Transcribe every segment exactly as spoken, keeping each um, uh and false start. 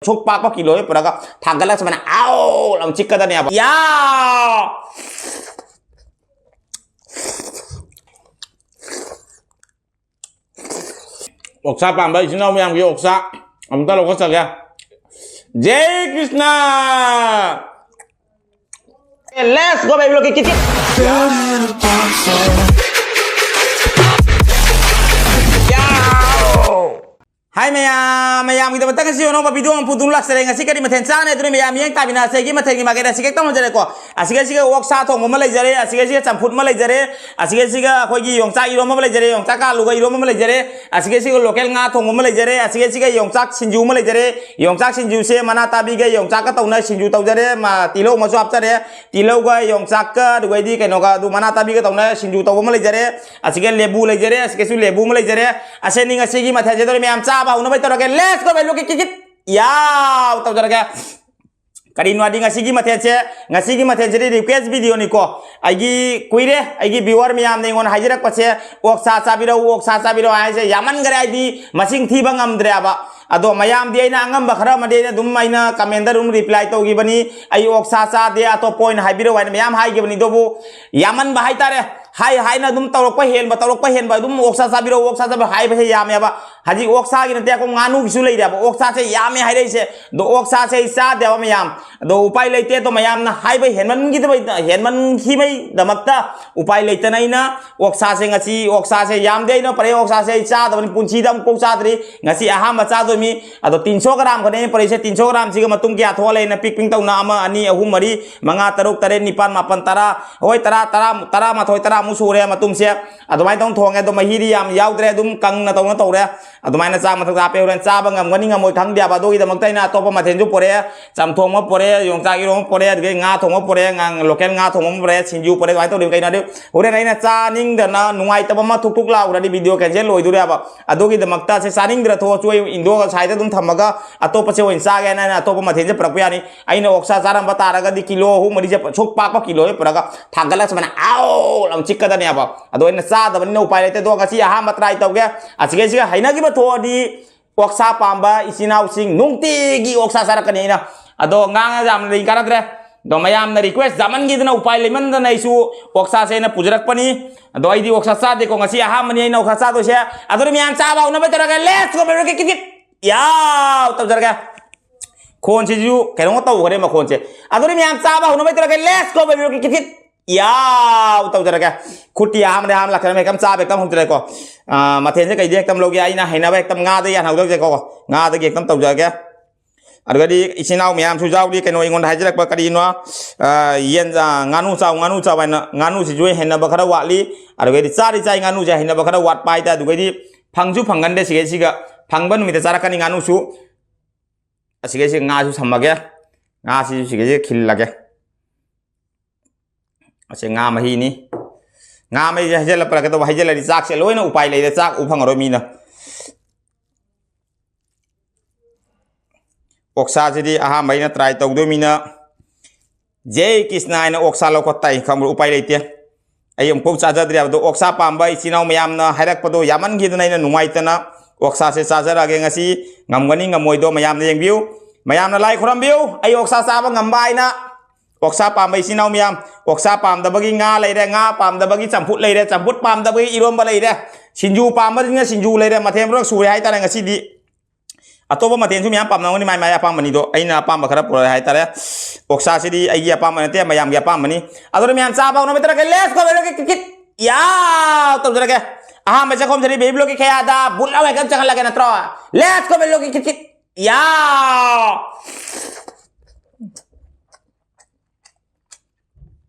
ꯁꯨꯛ ꯄꯥꯛꯄ ꯀꯤꯂꯣ ꯑꯃ ꯄꯨꯔꯒ ꯊꯥꯡꯒꯠꯂꯒ ꯁꯨꯃꯥꯏꯅ ꯑꯥꯎ ꯂꯥꯎꯅ ꯆꯤꯛꯀꯗꯅꯦꯕ꯫ ꯌꯥ! ꯑꯣꯛꯁꯥ ꯄꯥꯝꯕ ꯏꯆꯤꯟ ꯏꯅꯥꯎ ꯃꯌꯥꯝꯒꯤ ꯑꯣꯛꯁꯥ ꯑꯃꯨꯛꯇ ꯂꯧꯈꯠꯆꯒꯦ꯫ J Krishna! Let's go, baby, look, kick, kick, kick. Hi ꯃꯌꯥꯝ, ꯃꯌꯥꯝꯒꯤꯗꯃꯛꯇ ꯉꯁꯤ ꯑꯅꯧꯕ video ꯑꯃ ꯄꯨꯗꯨꯅ ꯂꯥꯛꯆꯔꯦ꯫ ꯉꯁꯤ ꯀꯔꯤ ꯃꯊꯦꯜ ꯆꯥꯅꯤ ꯑꯗꯨꯅ ꯃꯌꯥꯝ ꯃꯤꯠꯌꯦꯡ ꯇꯥꯃꯤꯟꯅꯁꯦ꯫ ꯑꯩꯒꯤ ꯃꯊꯦꯜꯒꯤ ꯃꯥꯏꯀꯩꯗ ꯑꯁꯤꯒ ꯍꯦꯛꯇ ꯍꯧꯖꯔꯦꯀꯣ꯫ ꯑꯁꯤꯒ ꯑꯁꯤꯒ ꯑꯣꯛꯁꯥ ꯊꯣꯡꯕ ꯑꯃ ꯂꯩꯖꯔꯦ, ꯑꯁꯤꯒ ꯑꯁꯤꯒ ꯆꯝꯐꯨꯠ ꯑꯃ ꯂꯩꯖꯔꯦ, ꯑꯁꯤꯒ ꯑꯁꯤꯒ ꯑꯩꯈꯣꯏꯒꯤ ꯌꯣꯡꯆꯥꯛ ꯏꯔꯣꯝꯕ ꯑꯃ ꯂꯩꯖꯔꯦ, ꯌꯣꯡꯆꯥꯛꯀ ꯑꯂꯨꯒ ꯏꯔꯣꯝꯕ ꯑꯃ ꯂꯩꯖꯔꯦ, ꯑꯁꯤꯒ ꯑꯁꯤꯒ local ꯉꯥ ꯊꯣꯡꯕ ꯑꯃ ꯂꯩꯖꯔꯦ, ꯑꯁꯤꯒ ꯑꯁꯤꯒ ꯌꯣꯡꯆꯥꯛ ꯁꯤꯡꯖꯨ ꯑꯃ ꯂꯩꯖꯔꯦ꯫ ꯌꯣꯡꯆꯥꯛ ꯁꯤꯡꯖꯨꯁꯦ ꯃꯅꯥ ꯇꯥꯕꯤꯒ ꯌꯣꯡꯆꯥꯛꯀ ꯇꯧꯅ ꯁꯤꯡꯖꯨ ꯇꯧꯖꯔꯦ꯫ ꯃ-, ꯇꯤꯜꯍꯧ ꯑꯃꯁꯨ ꯍꯥꯞꯆꯔꯦ꯫ ꯇꯤꯜꯍꯧꯒ ꯌꯣꯡꯆꯥꯛꯀ ꯑꯗꯨꯒꯩꯗꯤ ꯀꯩꯅꯣꯒ ꯑꯗꯨ ꯃꯅꯥ ꯇꯥꯕꯤꯒ ꯇꯧꯅ ꯁꯤꯡꯖꯨ ꯇꯧꯕ ꯑꯃ ꯂꯩꯖꯔꯦ꯫ ꯑꯁꯤꯒ ꯂꯦꯕꯨ ꯂꯩꯖꯔꯦ, ꯑꯁꯤꯒꯁꯨ ꯂꯦꯕꯨ ꯑꯃ ꯂꯩꯖꯔꯦ꯫ ꯑꯁꯤꯅꯤ ꯉꯁꯤꯒꯤ ꯃꯊꯦꯜꯁꯦ꯫ ꯑꯗꯨꯅ ꯃꯌꯥꯝ ꯆꯥꯕ ꯍꯧꯅꯕ ꯇꯧꯔꯒꯦ꯫ Let's go, value ꯀꯤꯛ ꯀꯤꯛ ꯀꯤꯛ꯫ ꯌꯥꯎ! ꯇꯧꯖꯔꯒꯦ꯫ ꯀꯔꯤꯅꯣ ꯍꯥꯏꯗꯤ ꯉꯁꯤꯒꯤ ꯃꯊꯦꯜꯁꯦ, ꯉꯁꯤꯒꯤ ꯃꯊꯦꯜꯁꯤꯗꯤ request videoꯅꯤꯀꯣ꯫ ꯑꯩꯒꯤ ꯀꯨꯏꯔꯦ, ꯑꯩꯒꯤ viewer ꯃꯌꯥꯝꯅ ꯑꯩꯉꯣꯟꯗ ꯍꯥꯏꯖꯔꯛꯄꯁꯦ, "ꯑꯣꯛꯁꯥ ꯆꯥꯕꯤꯔꯛꯎ, ꯑꯣꯛꯁꯥ ꯆꯥꯕꯤꯔꯛꯎ" ꯍꯥꯏꯁꯦ ꯌꯥꯝꯃꯟꯈꯔꯦ, ꯍꯥꯏꯗꯤ ꯃꯁꯤꯡ ꯊꯤꯕ ꯉꯝꯗ꯭ꯔꯦꯕ꯫ ꯑꯗꯣ ꯃꯌꯥꯝꯗꯤ ꯑꯩꯅ ꯑꯉꯝꯕ ꯈꯔ ꯑꯃꯗꯤ ꯑꯩꯅ ꯑꯗꯨꯝ ꯑꯩꯅ commentꯗ ꯑꯗꯨꯝ reply ꯇꯧꯈꯤꯕꯅꯤ, "ꯑꯩ ꯑꯣꯛꯁꯥ ꯆꯥꯗꯦ, ꯑꯇꯣꯞꯄ ꯑꯣꯏꯅ ꯍꯥꯏꯕꯤꯔꯛꯎ" ꯍꯥꯏꯅ ꯃꯌꯥꯝ ꯍꯥꯏꯈꯤꯕꯅꯤ꯫ ꯑꯗꯨꯕꯨ ꯌꯥꯝꯃꯟꯕ ꯍꯥꯏꯇꯥꯔꯦ, ꯍꯥꯏ ꯍꯥꯏꯅ ꯑꯗꯨꯝ ꯇꯧꯔꯛꯄ ꯍꯦꯟꯕ, ꯇꯧꯔꯛꯄ ꯍꯦꯟꯕ, ꯑꯗꯨꯝ "ꯑꯣꯛꯁꯥ ꯆꯥꯕꯤꯔꯛꯎ, ꯑꯣꯛꯁꯥ ꯆꯥꯕꯤꯔꯛꯎ" ꯍꯥꯏꯕꯁꯦ ꯌꯥꯝꯃꯦꯕ꯫ ꯍꯧꯖꯤꯛ ꯑꯣꯛꯁꯥꯒꯤ ꯅꯠꯇꯦ, ꯑꯩꯈꯣꯏ ꯉꯥꯅꯨꯒꯤꯁꯨ ꯂꯩꯔꯦꯕ꯫ ꯑꯣꯛꯁꯥꯁꯦ ꯌꯥꯝꯃꯦ ꯍꯥꯏꯔꯛꯏꯁꯦ꯫ ꯑꯗꯣ ꯑꯣꯛꯁꯥꯁꯦ ꯑꯩ ꯆꯥꯗꯦꯕ ꯃꯌꯥꯝ꯫ ꯑꯗꯣ ꯎꯄꯥꯏ ꯂꯩꯇꯦ꯫ ꯑꯗꯣ ꯃꯌꯥꯝꯅ ꯍꯥꯏꯕ ꯍꯦꯟꯃꯟꯈꯤꯗꯕ-, ꯍꯦꯟꯃꯟꯈꯤꯕꯩꯗꯃꯛꯇ ꯎꯄꯥꯏ ꯂꯩꯇꯅ ꯑꯩꯅ ꯑꯣꯛꯁꯥꯁꯦ ꯉꯁꯤ, ꯑꯣꯛꯁꯥꯁꯦ ꯌꯥꯝꯗꯦ ꯑꯩꯅ ꯄꯨꯔꯛꯑꯦ, ꯑꯣꯛꯁꯥꯁꯦ ꯑꯩ ꯆꯥꯗꯕꯅꯤ, ꯄꯨꯟꯁꯤꯗ ꯑꯃꯨꯛꯐꯥꯎ ꯆꯥꯗ꯭ꯔꯤ, ꯉꯁꯤ ꯑꯍꯥꯟꯕ ꯆꯥꯗꯣꯏꯃꯤ꯫ ꯑꯗꯣ ꯇꯤꯟꯁꯣ ꯒ꯭ꯔꯥꯝ ꯈꯛꯇꯅꯦ ꯑꯩꯅ ꯄꯨꯔꯛꯏꯁꯦ꯫ ꯇꯤꯟꯁꯣ ꯒ꯭ꯔꯥꯝꯁꯤꯒ ꯃꯇꯨꯡ ꯀꯌꯥ ꯊꯣꯛꯍꯜꯂꯦꯅ ꯄꯤꯛ ꯄꯤꯡ ꯇꯧꯅ ꯑꯃ, ꯑꯅꯤ, ꯑꯍꯨꯝ, ꯃꯔꯤ, ꯃꯉꯥ, ꯇꯔꯨꯛ, ꯇꯔꯦꯠ, ꯅꯤꯄꯥꯜ, ꯃꯥꯄꯜ, ꯇꯔꯥ, ꯍꯣꯏ, ꯇꯔꯥ, ꯇꯔꯥ, ꯇꯔꯥꯃꯥꯊꯣꯏ, ꯇꯔꯥꯃꯨꯛ ꯁꯨꯔꯦ ꯃꯇꯨꯝꯁꯦ꯫ ꯑꯗꯨꯃꯥꯏꯅ ꯇꯧꯅ ꯊꯣꯡꯉꯦ꯫ ꯑꯗꯣ ꯃꯍꯤꯗꯤ ꯌꯥꯝ ꯌꯥꯎꯗ꯭ꯔꯦ, ꯑꯗꯨꯝ ꯀꯪꯅ ꯇꯧꯅ ꯇꯧꯔꯦ꯫ ꯑꯗꯨꯃꯥꯏꯅ ꯆꯥ ꯃꯊꯛꯇ ꯍꯥꯞꯄꯦ꯫ ꯍꯣꯔꯦꯟ ꯆꯥꯕ ꯉꯝꯒꯅꯤ ꯉꯝꯃꯣꯏ ꯈꯪꯗꯦꯕ꯫ ꯑꯗꯨꯒꯤꯗꯃꯛꯇ ꯑꯩꯅ ꯑꯇꯣꯞꯄ ꯃꯊꯦꯜꯁꯨ ꯄꯨꯔꯛꯑꯦ꯫ ꯆꯝꯊꯣꯡ ꯑꯃ ꯄꯨꯔꯛꯑꯦ, ꯌꯣꯡꯆꯥꯛ ꯏꯔꯣꯝꯕ ꯄꯨꯔꯛꯑꯦ, ꯑꯗꯒꯤ ꯉꯥ ꯊꯣꯡꯕ ꯄꯨꯔꯛꯑꯦ, ꯉꯥ, local ꯉꯥ ꯊꯣꯡꯕ ꯑꯃ ꯄꯨꯔꯛꯑꯦ, ꯁꯤꯡꯖꯨ ꯄꯨꯔꯛꯑꯦ꯫ ꯑꯗꯨꯃꯥꯏꯅ ꯇꯧꯗꯣꯏꯅꯤ꯫ ꯀꯩꯅꯣ ꯍꯥꯏꯗꯤ ꯍꯣꯔꯦꯟ ꯑꯩꯅ ꯆꯥꯅꯤꯡꯗꯅ ꯅꯨꯡꯉꯥꯏꯇꯕ ꯑꯃ ꯊꯨꯛ ꯊꯨꯛ ꯂꯥꯎꯈ꯭ꯔꯗꯤ video cancel ꯑꯣꯏꯗꯣꯔꯦꯕ꯫ ꯑꯗꯨꯒꯤꯗꯃꯛꯇ ꯁꯦ ꯆꯥꯅꯤꯡꯗ꯭ꯔ ꯊꯣꯛꯑꯁꯨ ꯑꯩ indoor side ꯑꯗꯨꯝ ꯊꯝꯃꯒ ꯑꯇꯣꯞꯄꯁꯦ ꯑꯣꯏꯅ ꯆꯥꯒꯦꯅ ꯑꯩꯅ ꯑꯇꯣꯞꯄ ꯃꯊꯦꯜꯁꯦ ꯄꯨꯔꯛꯄ ꯌꯥꯅꯤ꯫ ꯑꯩꯅ ꯑꯣꯛꯁꯥ ꯆꯥꯔꯝꯕ ꯇꯥꯔꯒꯗꯤ ꯀꯤꯂꯣ ꯑꯍꯨꯝ ꯃꯔꯤꯁꯦ ꯁꯨꯛ ꯄꯥꯛꯄ ꯀꯤꯂꯣꯁꯦ ꯄꯨꯔꯒ ꯊꯥꯡꯒꯠꯂꯒ ꯁꯨꯃꯥꯏꯅ ꯑꯥꯎ ꯂꯥꯎꯅ ꯆꯤꯛꯀꯗꯅꯦꯕ꯫ ꯑꯗꯣ ꯑꯩꯅ ꯆꯥꯗꯕꯅꯤꯅ ꯎꯄꯥꯏ ꯂꯩꯇꯦ꯫ ꯑꯗꯣ ꯉꯁꯤ ꯑꯍꯥꯟꯕ try ꯇꯧꯒꯦ꯫ ꯑꯁꯤꯒꯩꯁꯤꯒ ꯍꯩꯅꯈꯤꯕ ꯊꯣꯛꯑꯗꯤ ꯑꯣꯛꯁꯥ ꯄꯥꯝꯕ ꯏꯆꯤꯟ ꯏꯅꯥꯎꯁꯤꯡ ꯅꯨꯡꯇꯤꯒꯤ ꯑꯣꯛꯁꯥ ꯆꯥꯔꯛꯀꯅꯤ ꯑꯩꯅ꯫ ꯑꯗꯣ ꯉꯥꯡꯉ ꯌꯥꯝꯅ ꯂꯩ ꯀꯥꯟꯅꯗ꯭ꯔꯦ꯫ ꯑꯗꯣ ꯃꯌꯥꯝꯅ request ꯌꯥꯝꯃꯟꯈꯤꯗꯅ ꯎꯄꯥꯏ ꯂꯩꯃꯟꯗꯅ ꯑꯩꯁꯨ ꯑꯣꯛꯁꯥꯁꯦ ꯑꯩꯅ ꯄꯨꯖꯔꯛꯄꯅꯤ꯫ ꯑꯗꯣ ꯑꯩꯗꯤ ꯑꯣꯛꯁꯥ ꯆꯥꯗꯦꯀꯣ, ꯉꯁꯤ ꯑꯍꯥꯟꯕꯅꯤ ꯑꯩꯅ ꯑꯣꯛꯁꯥ ꯆꯥꯗꯣꯏꯁꯦ꯫ ꯑꯗꯨꯅ ꯃꯌꯥꯝ ꯆꯥꯕ ꯍꯧꯅꯕ ꯇꯧꯔꯒ let's go baby kit kit kick. ꯌꯥꯎ! ꯇꯧꯖꯔꯒꯦ꯫ ꯈꯣꯟꯁꯤꯁꯨ ꯀꯩꯅꯣꯝ ꯇꯧꯈ꯭ꯔꯦ ꯃꯈꯣꯟꯁꯦ꯫ ꯑꯗꯨꯅ ꯃꯌꯥꯝ ꯆꯥꯕ ꯍꯧꯅꯕ ꯇꯧꯔꯒ let's go baby kit kit kick. ꯌꯥꯎ! ꯇꯧꯖꯔꯒꯦ꯫ ꯈꯨꯠꯇꯤ ꯑꯍꯥꯟꯕꯗ ꯑꯍꯥꯟꯕ ꯂꯥꯛꯆꯔꯝꯃꯦ꯫ ꯍꯦꯛꯇ ꯆꯥꯕ ꯍꯦꯛꯇ ꯍꯧꯖꯔꯦꯀꯣ꯫ ꯑꯥ, ꯃꯊꯦꯜꯁꯦ ꯀꯩꯗꯤ ꯍꯦꯛꯇ ꯂꯧꯒꯦ? ꯑꯩꯅ ꯍꯩꯅꯕ ꯍꯦꯛꯇ ꯉꯥꯗꯒꯤ ꯍꯥꯟꯅ ꯍꯧꯖꯔꯛꯁꯦꯀꯣ꯫ ꯉꯥꯗꯒꯤ ꯍꯦꯛꯇ ꯇꯧꯖꯔꯒꯦ꯫ ꯑꯗꯨꯒꯗꯤ ꯏꯆꯤꯟ ꯏꯅꯥꯎ ꯃꯌꯥꯝꯁꯨ ꯌꯥꯎꯔꯤ ꯀꯩꯅꯣ ꯑꯩꯉꯣꯟꯗ ꯍꯥꯏꯖꯔꯛꯄ ꯀꯔꯤꯅꯣ? ꯑꯥ, ꯌꯦꯟ, ꯑꯥ, ꯉꯥꯅꯨ ꯆꯥꯎ, ꯉꯥꯅꯨ ꯆꯥꯎ ꯍꯥꯏꯅ꯫ ꯉꯥꯅꯨꯁꯤꯁꯨ ꯑꯩ ꯍꯩꯅꯕ ꯈꯔ ꯋꯥꯠꯂꯤ꯫ ꯑꯗꯨꯒꯗꯤ ꯆꯥꯗꯤ ꯆꯥꯏ, ꯉꯥꯅꯨꯁꯦ ꯍꯩꯅꯕ ꯈꯔ ꯋꯥꯠꯄ ꯍꯥꯏꯇꯥꯔꯦ꯫ ꯑꯗꯨꯒꯗꯤ ꯐꯪꯁꯨ ꯐꯪꯒꯟꯗꯦ ꯁꯤꯒꯩꯁꯤꯒ꯫ ꯐꯪꯕ ꯅꯨꯃꯤꯠꯇ ꯆꯥꯔꯛꯀꯅꯤ ꯉꯥꯅꯨꯁꯨ꯫ ꯑꯁꯤꯒꯩꯁꯤ ꯉꯥꯁꯨ ꯊꯝꯃꯒꯦ꯫ ꯉꯥꯁꯤꯁꯨ ꯁꯤꯒꯩꯁꯤ ꯈꯤꯜꯂꯒꯦ꯫ ꯑꯁꯤ ꯉꯥ ꯃꯍꯤꯅꯤ꯫ ꯉꯥ ꯃꯍꯤꯁꯦ ꯍꯩꯖꯤꯜꯂꯛꯄ꯭ꯔꯥ ꯀꯩꯗꯧꯕ? ꯍꯩꯖꯤꯜꯂꯗꯤ ꯆꯥꯛꯁꯦ ꯂꯣꯏꯅ ꯎꯄꯥꯏ ꯂꯩꯔꯦ, ꯆꯥꯛ ꯎ ꯐꯪꯉꯔꯣꯏ ꯃꯤꯅ꯫ ꯑꯣꯛꯁꯥꯁꯤꯗꯤ ꯑꯍꯥꯟꯕ ꯑꯩꯅ try ꯇꯧꯗꯣꯏꯃꯤꯅ ꯖꯦ ꯀ꯭ꯔꯤꯁꯅ ꯍꯥꯏꯅ ꯑꯣꯛꯁꯥ ꯂꯧꯈꯠ ꯇꯥꯏ, ꯈꯪꯕ꯭ꯔꯥ? ꯎꯄꯥꯏ ꯂꯩꯇꯦ꯫ ꯑꯩ ꯑꯃꯨꯛꯐꯥꯎ ꯆꯥꯖꯗ꯭ꯔꯤ ꯍꯥꯏꯕꯗꯣ, ꯑꯣꯛꯁꯥ ꯄꯥꯝꯕ ꯏꯆꯤꯟ ꯏꯅꯥꯎ ꯃꯌꯥꯝꯅ ꯍꯥꯏꯔꯛꯄꯗꯣ ꯌꯥꯝꯃꯟꯈꯤꯗꯅ ꯑꯩꯅ ꯅꯨꯡꯉꯥꯏꯇꯅ ꯑꯣꯛꯁꯥꯁꯦ ꯆꯥꯖꯔꯛꯑꯒꯦ ꯉꯁꯤ꯫ ꯉꯝꯒꯅꯤ ꯉꯝꯃꯣꯏꯗꯣ ꯃꯌꯥꯝꯅ ꯌꯦꯡꯕꯤꯌꯨ꯫ ꯃꯌꯥꯝꯅ ꯂꯥꯏ ꯈꯨꯔꯝꯕꯤꯌꯨ, ꯑꯩ ꯑꯣꯛꯁꯥ ꯆꯥꯕ ꯉꯝꯕ ꯍꯥꯏꯅ꯫ ꯑꯣꯛꯁꯥ ꯄꯥꯝꯕ ꯏꯆꯤꯟ ꯏꯅꯥꯎ ꯃꯌꯥꯝ, ꯑꯣꯛꯁꯥ ꯄꯥꯝꯗꯕꯒꯤ ꯉꯥ ꯂꯩꯔꯦ, ꯉꯥ ꯄꯥꯝꯗꯕꯒꯤ ꯆꯝꯐꯨꯠ ꯂꯩꯔꯦ, ꯆꯝꯐꯨꯠ ꯄꯥꯝꯗꯕꯒꯤ ꯏꯔꯣꯝꯕ ꯂꯩꯔꯦ, ꯁꯤꯡꯖꯨ ꯄꯥꯝꯕꯁꯤꯡꯅ ꯁꯤꯡꯖꯨ ꯂꯩꯔꯦ, ꯃꯊꯦꯜ ꯃꯔꯛ ꯁꯨꯔꯦ ꯍꯥꯏꯇꯥꯔꯦ ꯉꯁꯤꯗꯤ꯫ ꯑꯇꯣꯞꯄ ꯃꯊꯦꯜꯁꯨ ꯃꯌꯥꯝ ꯄꯥꯝꯅꯒꯅꯤ, ꯃꯥꯏ ꯃꯥꯏ ꯑꯄꯥꯝꯕꯅꯤꯗꯣ꯫ ꯑꯩꯅ ꯑꯄꯥꯝꯕ ꯈꯔ ꯄꯨꯔꯛꯑꯦ ꯍꯥꯏꯇꯥꯔꯦ꯫ ꯑꯣꯛꯁꯥꯁꯤꯗꯤ ꯑꯩꯒꯤ ꯑꯄꯥꯝꯕ ꯅꯠꯇꯦ, ꯃꯌꯥꯝꯒꯤ ꯑꯄꯥꯝꯕꯅꯤ꯫ ꯑꯗꯨꯅ ꯃꯌꯥꯝ ꯆꯥꯕ ꯍꯧꯅꯕ ꯇꯧꯔꯒꯦ꯫ Let's go, let's go, kit kick. ꯌꯥꯎ! ꯇꯧꯖꯔꯒꯦ꯫ ꯑꯍꯥꯟꯕ ꯆꯥꯛꯈꯨꯝꯁꯤꯗꯤ ꯕꯦꯕꯤ ꯕ꯭ꯂꯣꯛꯀꯤ ꯈꯌꯥꯗ ꯕꯨꯠ ꯂꯥꯎ ꯍꯦꯛꯇ ꯆꯪꯍꯜꯂꯒꯦ ꯅꯠꯇ꯭ꯔꯣ? Let's go, ꯕꯦꯕꯤ ꯕ꯭ꯂꯣꯛꯀꯤ ꯀꯤꯠ ꯀꯤꯠ꯫ ꯌꯥꯎ!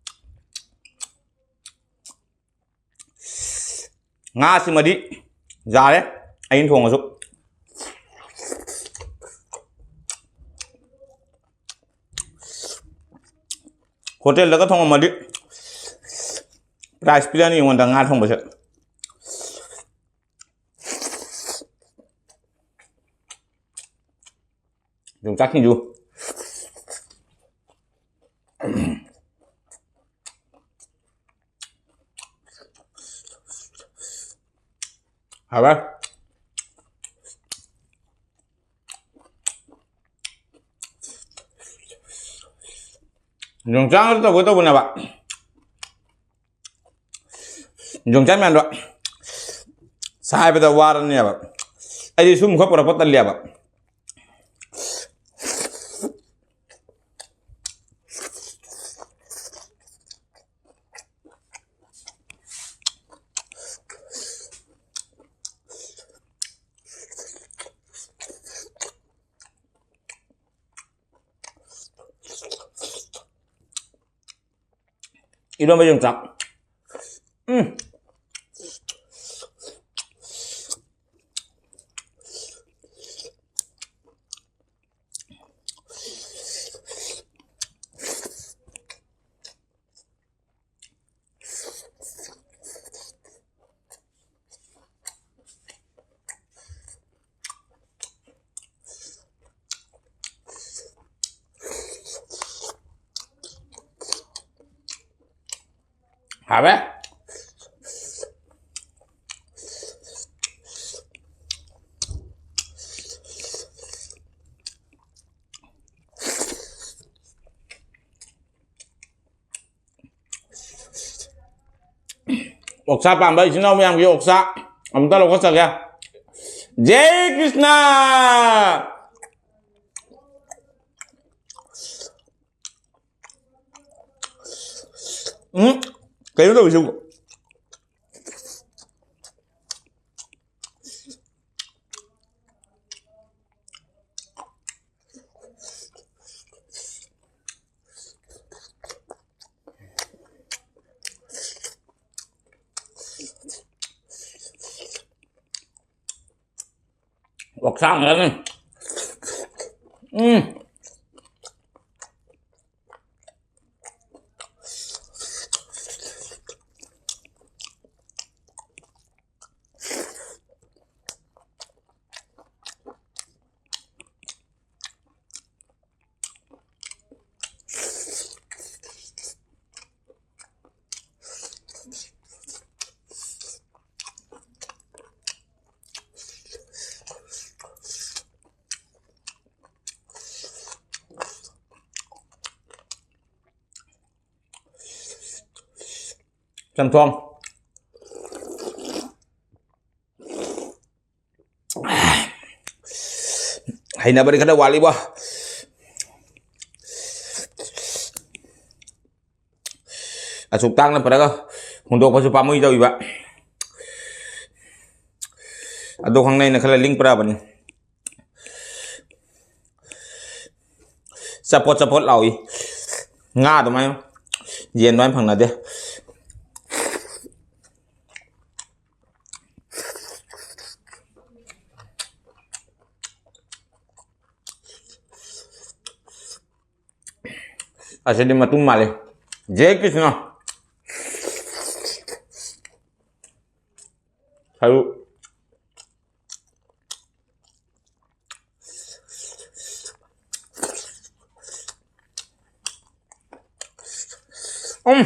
ꯉꯥꯁꯤꯃꯗꯤ ꯌꯥꯔꯦ, ꯑꯩꯅ ꯊꯣꯡꯉꯁꯨ꯫ ꯍꯣꯇꯦꯜꯗꯒ ꯊꯣꯡꯉꯝꯃꯗꯤ prize ꯄꯤꯔꯅꯤ ꯑꯩꯉꯣꯟꯗ ꯉꯥ ꯊꯣꯡꯕꯁꯦ꯫ ꯌꯣꯡꯆꯥꯛ ꯁꯤꯡꯖꯨ꯫ ꯍꯥꯎꯔꯦ꯫ ꯌꯣꯡꯆꯥꯛ ꯉꯥꯛꯇ ꯇꯧꯒꯦ ꯇꯧꯕꯅꯦꯕ꯫ ꯌꯣꯡꯆꯥꯛ ꯃꯌꯥꯝꯗꯣ ꯁꯥꯏꯕꯗ ꯋꯥꯔꯅꯦꯕ꯫ ꯑꯩꯗꯤ ꯁꯨꯝ ꯈꯔ ꯄꯨꯔꯛꯄ ꯇꯜꯂꯦꯕ꯫ ꯏꯔꯣꯟꯕ ꯌꯣꯡꯆꯥꯛ꯫ ꯎꯝ꯫ ꯍꯥꯎꯋꯦ꯫ ꯑꯣꯛꯁꯥ ꯄꯥꯝꯕ ꯏꯆꯤꯟ ꯏꯅꯥꯎ ꯃꯌꯥꯝꯒꯤ ꯑꯣꯛꯁꯥ ꯑꯃꯨꯛꯇ ꯂꯧꯈꯠꯆꯒꯦ꯫ ꯖꯦ ꯀ꯭ꯔꯤꯁꯅ꯫ ꯎꯝ, ꯀꯩꯅꯣ ꯇꯧꯔꯤꯁꯤꯕꯨ? ꯑꯣꯛꯁꯥ ꯉꯥꯛꯇꯅꯤ꯫ ꯎꯝ꯫ ꯆꯝꯊꯣꯡ꯫ ꯍꯩꯅꯕꯗꯤ ꯈꯔ ꯋꯥꯠꯂꯤꯕꯣ꯫ ꯑꯁꯨꯛ ꯇꯥꯡꯅ ꯄꯨꯔꯒ ꯍꯨꯟꯗꯣꯛꯄꯁꯨ ꯄꯥꯝꯃꯨꯏ ꯇꯧꯏꯕ꯫ ꯑꯗꯣ ꯈꯪꯅꯩꯅ ꯈꯔ ꯂꯤꯡ ꯄꯨꯔꯛꯑꯕꯅꯤ꯫ ꯆꯄꯣꯠ ꯆꯄꯣꯠ ꯂꯥꯎꯏ꯫ ꯉꯥ ꯑꯗꯨꯃꯥꯏꯅ, ꯌꯦꯟ ꯑꯗꯨꯃꯥꯏꯅ ꯐꯪꯅꯗꯦ꯫ ꯑꯁꯤꯗꯤ ꯃꯇꯨꯝ ꯃꯥꯜꯂꯤ꯫ ꯖꯦ ꯀ꯭ꯔꯤꯁꯅ꯫ ꯁꯔꯨ꯫ ꯎꯝ꯫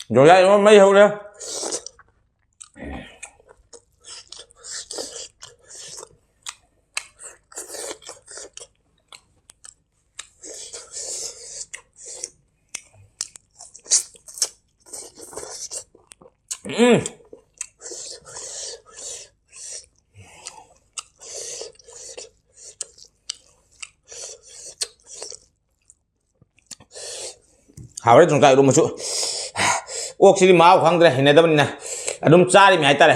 ꯖꯣꯌꯥ ꯏꯃꯥ ꯃꯩ ꯍꯧꯔꯦ꯫ ꯎꯝ꯫ ꯍꯥꯎꯔꯦ ꯌꯣꯡꯆꯥꯛ ꯏꯔꯣꯝꯕꯁꯨ꯫ ꯑꯣꯛꯁꯤꯗꯤ ꯃꯍꯥꯎ ꯈꯪꯗ꯭ꯔꯦ, ꯍꯩꯅꯗꯕꯅꯤꯅ ꯑꯗꯨꯝ ꯆꯥꯔꯤꯃꯤ ꯍꯥꯏꯇꯥꯔꯦ꯫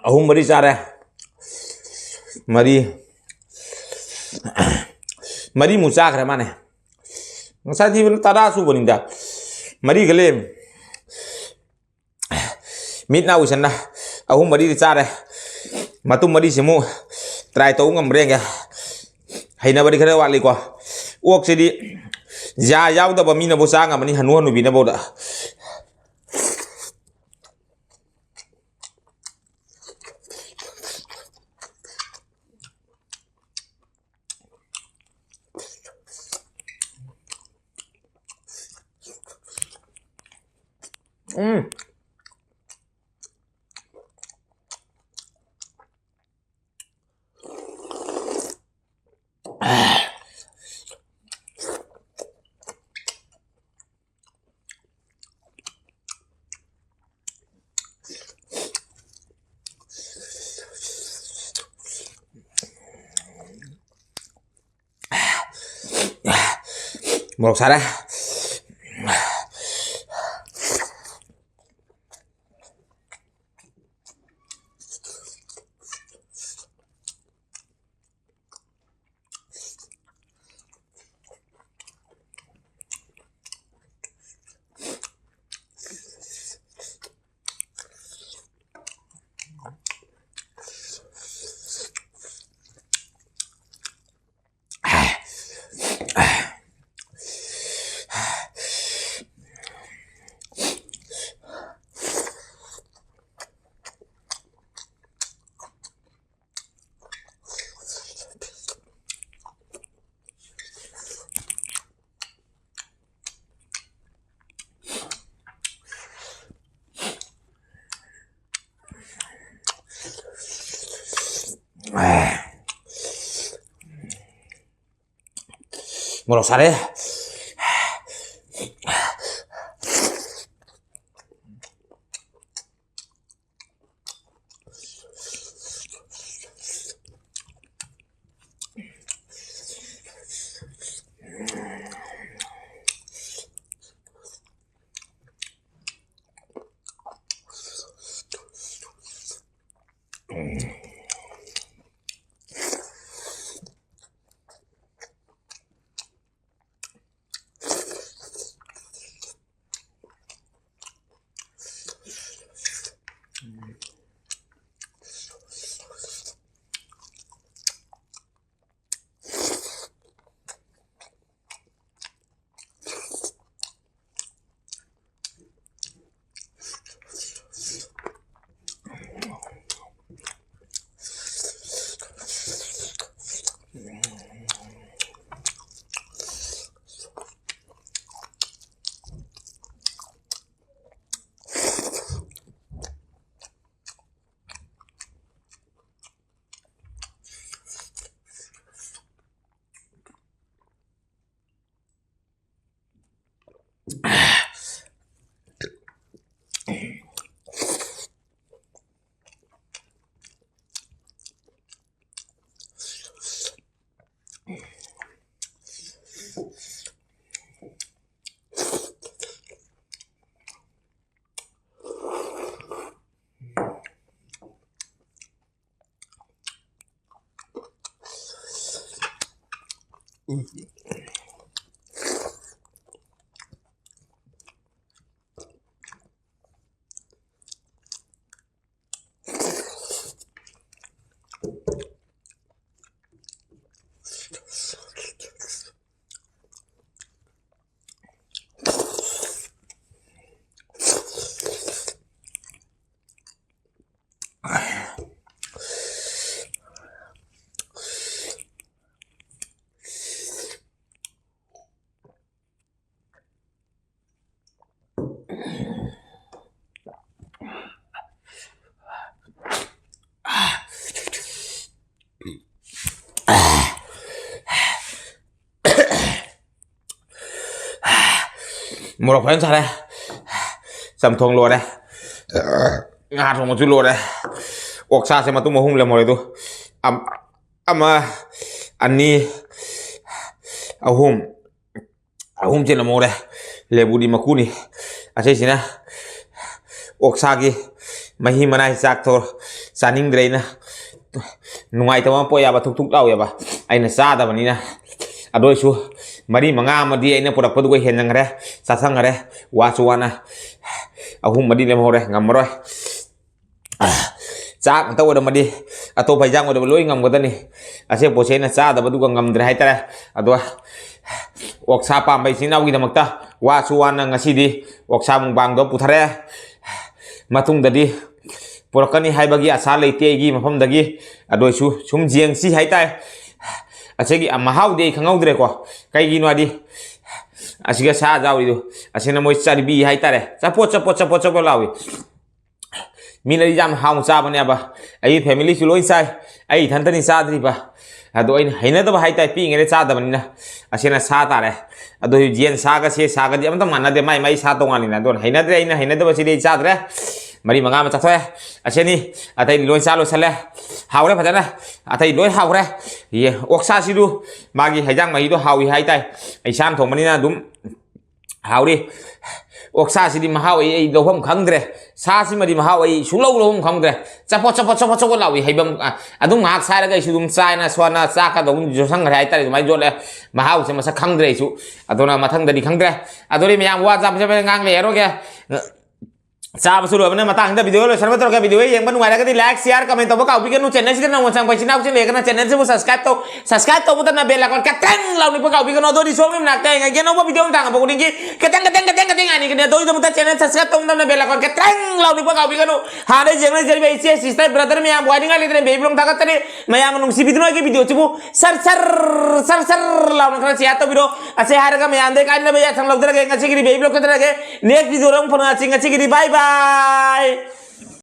ꯑꯍꯨꯝ ꯃꯔꯤ ꯆꯥꯔꯦ꯫ ꯃꯔꯤ, ꯃꯔꯤꯃꯨꯛ ꯆꯥꯈ꯭ꯔꯦ ꯃꯥꯅꯦ꯫ ꯉꯁꯥꯏꯗꯤ ꯇꯔꯥ ꯁꯨꯕꯅꯤꯗ꯫ ꯃꯔꯤꯒ ꯂꯩꯔꯝꯃꯤ꯫ ꯃꯤꯠ ꯅꯥ ꯎꯏꯁꯟꯅ ꯑꯍꯨꯝ ꯃꯔꯤꯗꯤ ꯆꯥꯔꯦ꯫ ꯃꯇꯨꯡ ꯃꯔꯤꯁꯤꯃꯨꯛ try ꯇꯧꯕ ꯉꯝꯕ꯭ꯔꯥ ꯌꯦꯡꯒꯦ꯫ ꯍꯩꯅꯕꯗꯤ ꯈꯔ ꯋꯥꯠꯂꯤꯀꯣ꯫ ꯑꯣꯛꯁꯤꯗꯤ ꯌꯥ ꯌꯥꯎꯗꯕ ꯃꯤꯅꯕꯨ ꯆꯥ ꯉꯝꯃꯅꯤ, ꯍꯅꯨ ꯍꯅꯨꯕꯤꯅꯐꯧꯗ꯫ ꯎꯝ꯫ ꯃꯣꯔꯣꯛ ꯁꯥꯔꯦ꯫ ꯃꯣꯔꯣꯛ ꯁꯥꯔꯦ꯫ ꯃꯣꯔꯣꯛ ꯐꯖꯅ ꯁꯥꯔꯦ꯫ ꯆꯝꯊꯣꯡ ꯂꯣꯏꯔꯦ꯫ ꯉꯥ ꯊꯣꯡꯕꯁꯨ ꯂꯣꯏꯔꯦ꯫ ꯑꯣꯛꯁꯥꯁꯦ ꯃꯇꯨꯝ ꯑꯍꯨꯝ ꯂꯦꯝꯍꯧꯔꯦ ꯑꯗꯨ꯫ ꯑꯝ-, ꯑꯃ, ꯑꯅꯤ, ꯑꯍꯨꯝ꯫ ꯑꯍꯨꯝꯁꯦ ꯂꯦꯝꯍꯧꯔꯦ꯫ ꯂꯦꯕꯨꯗꯤ ꯃꯀꯨꯅꯤ꯫ ꯑꯁꯤꯁꯤꯅ ꯑꯣꯛꯁꯥꯒꯤ ꯃꯍꯤ ꯃꯅꯥꯏ ꯆꯥꯛꯇꯣ ꯆꯥꯅꯤꯡꯗ꯭ꯔꯦ ꯑꯩꯅ꯫ ꯅꯨꯡꯉꯥꯏꯇꯕ ꯑꯃ ꯄꯣꯛꯑꯦꯕ, ꯊꯨꯛ ꯊꯨꯛ ꯂꯥꯎꯋꯦꯕ꯫ ꯑꯩꯅ ꯆꯥꯗꯕꯅꯤꯅ꯫ ꯑꯗꯨ ꯑꯣꯏꯁꯨ ꯃꯔꯤ ꯃꯉꯥ ꯑꯃꯗꯤ ꯑꯩꯅ ꯄꯨꯔꯛꯄꯗꯨꯒ ꯍꯦꯟꯖꯟꯈ꯭ꯔꯦ, ꯆꯥꯁꯟꯈ꯭ꯔꯦ꯫ ꯋꯥꯁꯨ ꯋꯥꯅ ꯑꯍꯨꯝ ꯃꯔꯤ ꯂꯦꯝꯍꯧꯔꯦ, ꯉꯝꯃꯔꯣꯏ꯫ ꯆꯥꯛ ꯉꯥꯛꯇ ꯑꯣꯏꯔꯝꯃꯗꯤ ꯑꯇꯣꯞꯄ ꯏꯟꯖꯥꯡ ꯑꯣꯏꯔꯕ ꯂꯣꯏ ꯉꯝꯒꯗꯅꯤ꯫ ꯑꯁꯤ ꯄꯣꯠꯁꯦ ꯑꯩꯅ ꯆꯥꯗꯕꯗꯨꯒ ꯉꯝꯗ꯭ꯔꯦ ꯍꯥꯏꯇꯥꯔꯦ꯫ ꯑꯗꯣ ꯑꯣꯛꯁꯥ ꯄꯥꯝꯕ ꯏꯆꯤꯟ ꯏꯅꯥꯎꯒꯤꯗꯃꯛꯇ ꯋꯥꯁꯨ ꯋꯥꯅ ꯉꯁꯤꯗꯤ ꯑꯣꯛꯁꯥ ꯃꯨꯛꯕꯥꯡꯗꯣ ꯄꯨꯊꯔꯛꯑꯦ꯫ ꯃꯇꯨꯡꯗꯗꯤ ꯄꯨꯔꯛꯀꯅꯤ ꯍꯥꯏꯕꯒꯤ ꯑꯁꯥ ꯂꯩꯇꯦ ꯑꯩꯒꯤ ꯃꯐꯝꯗꯒꯤ꯫ ꯑꯗꯨ ꯑꯣꯏꯁꯨ ꯁꯨꯝ ꯌꯦꯡꯁꯤ ꯍꯥꯏꯇꯥꯔꯦ꯫ ꯑꯁꯤꯒꯤ ꯃꯍꯥꯎꯗꯤ ꯑꯩ ꯈꯪꯍꯧꯗ꯭ꯔꯦꯀꯣ꯫ ꯀꯩꯒꯤꯅꯣ ꯍꯥꯏꯗꯤ ꯑꯁꯤꯒ ꯁꯥ ꯌꯥꯎꯔꯤꯗꯣ, ꯑꯁꯤꯅ ꯃꯣꯏ ꯆꯔꯕꯤ ꯍꯥꯏꯇꯥꯔꯦ, ꯆꯄꯣꯠ ꯆꯄꯣꯠ ꯆꯄꯣꯠ ꯆꯄꯣꯠ ꯂꯥꯎꯏ꯫ ꯃꯤꯅꯗꯤ ꯌꯥꯝ ꯍꯥꯎꯅ ꯆꯥꯕꯅꯦꯕ꯫ ꯑꯩꯒꯤ ꯐꯦꯃꯤꯂꯤꯁꯨ ꯂꯣꯏ ꯆꯥꯏ, ꯑꯩ ꯏꯊꯟꯇꯅꯤ ꯆꯥꯗ꯭ꯔꯤꯕ꯫ ꯑꯗꯣ ꯑꯩꯅ ꯍꯩꯅꯗꯕ ꯍꯥꯏꯇꯥꯔꯦ, ꯄꯤꯛꯏꯉꯩꯗ ꯆꯥꯗꯕꯅꯤꯅ꯫ ꯑꯁꯤꯅ ꯁꯥ ꯇꯥꯔꯦ꯫ ꯑꯗꯣ ꯌꯦꯟ ꯁꯥꯒ ꯁꯦ ꯁꯥꯒꯗꯤ ꯑꯃꯇ ꯃꯥꯟꯅꯗꯦ, ꯃꯥꯏ ꯃꯥꯏ ꯁꯥ ꯇꯣꯉꯥꯟꯅꯤꯅ꯫ ꯑꯗꯨꯅ ꯍꯩꯅꯗ꯭ꯔꯦ, ꯑꯩꯅ ꯍꯩꯅꯗꯕꯁꯤꯗꯤ ꯑꯩ ꯆꯥꯗ꯭ꯔꯦ꯫ ꯃꯔꯤ ꯃꯉꯥ ꯑꯃ ꯆꯥꯊꯣꯛꯑꯦ꯫ ꯑꯁꯤꯅꯤ꯫ ꯑꯇꯩꯗꯤ ꯂꯣꯏ ꯆꯥ ꯂꯣꯏꯁꯜꯂꯦ꯫ ꯍꯥꯎꯔꯦ ꯐꯖꯅ꯫ ꯑꯇꯩ ꯂꯣꯏ ꯍꯥꯎꯈ꯭ꯔꯦ꯫ ꯌꯦ, ꯑꯣꯛꯁꯥꯁꯤꯗꯨ ꯃꯥꯒꯤ ꯍꯩꯖꯥꯡ ꯃꯍꯤꯗꯣ ꯍꯥꯎꯏ ꯍꯥꯏꯇꯥꯏ꯫ ꯑꯩ ꯏꯁꯥꯅ ꯊꯣꯡꯕꯅꯤꯅ ꯑꯗꯨꯝ ꯍꯥꯎꯔꯤ꯫ ꯑꯣꯛꯁꯥꯁꯤꯗꯤ ꯃꯍꯥꯎ ꯑꯩ, ꯑꯩ ꯂꯧꯐꯝ ꯈꯪꯗ꯭ꯔꯦ꯫ ꯁꯥꯁꯤꯃꯗꯤ ꯃꯍꯥꯎ ꯑꯩ ꯁꯨꯡꯂꯧ ꯂꯧꯐꯝ ꯈꯪꯗ꯭ꯔꯦ꯫ ꯆꯄꯣꯠ, ꯆꯄꯣꯠ, ꯆꯄꯣꯠ, ꯆꯄꯣꯠ ꯂꯥꯎꯏ ꯍꯩꯐꯝ꯫ ꯑ, ꯑꯗꯨꯝ ꯉꯥꯏꯍꯥꯛ ꯁꯥꯏꯔꯒ ꯑꯩꯁꯨ ꯑꯗꯨꯝ ꯆꯥꯏꯅ ꯁꯣꯟꯅ ꯆꯥꯛꯀ ꯑꯗꯨꯝ ꯌꯣꯠꯁꯟꯈ꯭ꯔꯦ ꯍꯥꯏꯇꯥꯔꯦ꯫ ꯑꯗꯨꯃꯥꯏꯅ ꯌꯣꯠꯂꯦ꯫ ꯃꯍꯥꯎꯁꯦ ꯃꯁꯛ ꯈꯪꯗ꯭ꯔꯦ ꯑꯩꯁꯨ꯫ ꯑꯗꯨꯅ ꯃꯊꯪꯗꯗꯤ ꯈꯪꯗ꯭ꯔꯦ꯫ ꯑꯗꯨꯗꯤ ꯃꯌꯥꯝ ꯋꯥ ꯆꯥꯕ ꯆꯠꯄ ꯉꯥꯡ ꯂꯩꯔꯔꯣꯏꯒꯦ꯫ ꯆꯥꯕꯁꯨ ꯂꯣꯏꯕꯅ ꯃꯇꯥꯡꯁꯤꯗ video ꯂꯣꯏꯁꯟꯕ ꯇꯧꯔꯒ, video ꯌꯦꯡꯕ ꯅꯨꯡꯉꯥꯏꯔꯒꯗꯤ like, share, comment ꯇꯧꯕ ꯀꯥꯎꯕꯤꯒꯅꯨ꯫ Channel ꯁꯤꯗ ꯅꯧꯅ ꯆꯪꯕ ꯏꯆꯤꯟ ꯏꯅꯥꯎꯁꯤꯡ ꯂꯩꯔꯒꯅ channel ꯁꯤꯕꯨ subscribe ꯇꯧ, subscribe ꯇꯧꯕꯇ ꯅꯠꯇꯅ bell icon ꯀꯇꯪ ꯂꯥꯎ ꯅꯤꯛꯄ ꯀꯥꯎꯕꯤꯒꯅꯨ꯫ ꯑꯗꯨꯗꯤ ꯁꯣꯝꯒꯤ ꯃꯅꯥꯛꯇ ꯌꯦꯡꯉꯒꯦ ꯑꯅꯧꯕ video ꯑꯃ ꯊꯥꯡꯉꯛꯄ ꯈꯨꯗꯤꯡꯒꯤ ꯀꯇꯪ, ꯀꯇꯪ, ꯀꯇꯪ, ꯀꯇꯪ ꯍꯥꯏꯅꯤꯡꯒꯅꯤ꯫ ꯑꯗꯨꯒꯤꯗꯃꯛꯇ channel subscribe ꯇꯧꯕ ꯅꯠꯇꯅ bell icon ꯀꯇꯪ ꯂꯥꯎ ꯅꯤꯛꯄ ꯀꯥꯎꯕꯤꯒꯅꯨ꯫ ꯍꯥꯟꯅ ꯌꯦꯡꯅꯖꯔꯤꯕ ꯏꯆꯦ, sister, brother ꯃꯌꯥꯝ ꯋꯥꯏꯅꯤꯡꯉꯥꯏ ꯂꯩꯇꯅ baby vlog ꯊꯥꯒꯠꯆꯔꯤ꯫ ꯃꯌꯥꯝꯅ ꯅꯨꯡꯁꯤꯕꯤꯗꯨꯅ ꯑꯩꯒꯤ video ꯁꯤꯕꯨ ꯁꯔ ꯁꯔ, ꯁꯔ ꯁꯔ ꯂꯥꯎꯅ ꯈꯔ share ꯇꯧꯕꯤꯔꯣ꯫ ꯑꯁꯤ ꯍꯥꯏꯔꯒ ꯃꯌꯥꯝꯗꯒꯤ ꯀꯥꯏꯅꯕ ꯌꯥꯊꯪ ꯂꯧꯖꯔꯒꯦ꯫ ꯉꯁꯤꯒꯤꯗꯤ baby vlog ꯈꯛꯇ ꯂꯩꯔꯒꯦ꯫ Next video ꯗ ꯑꯃꯨꯛ ꯐꯪꯉꯁꯤ꯫ ꯉꯁꯤꯒꯤꯗꯤ bye bye꯫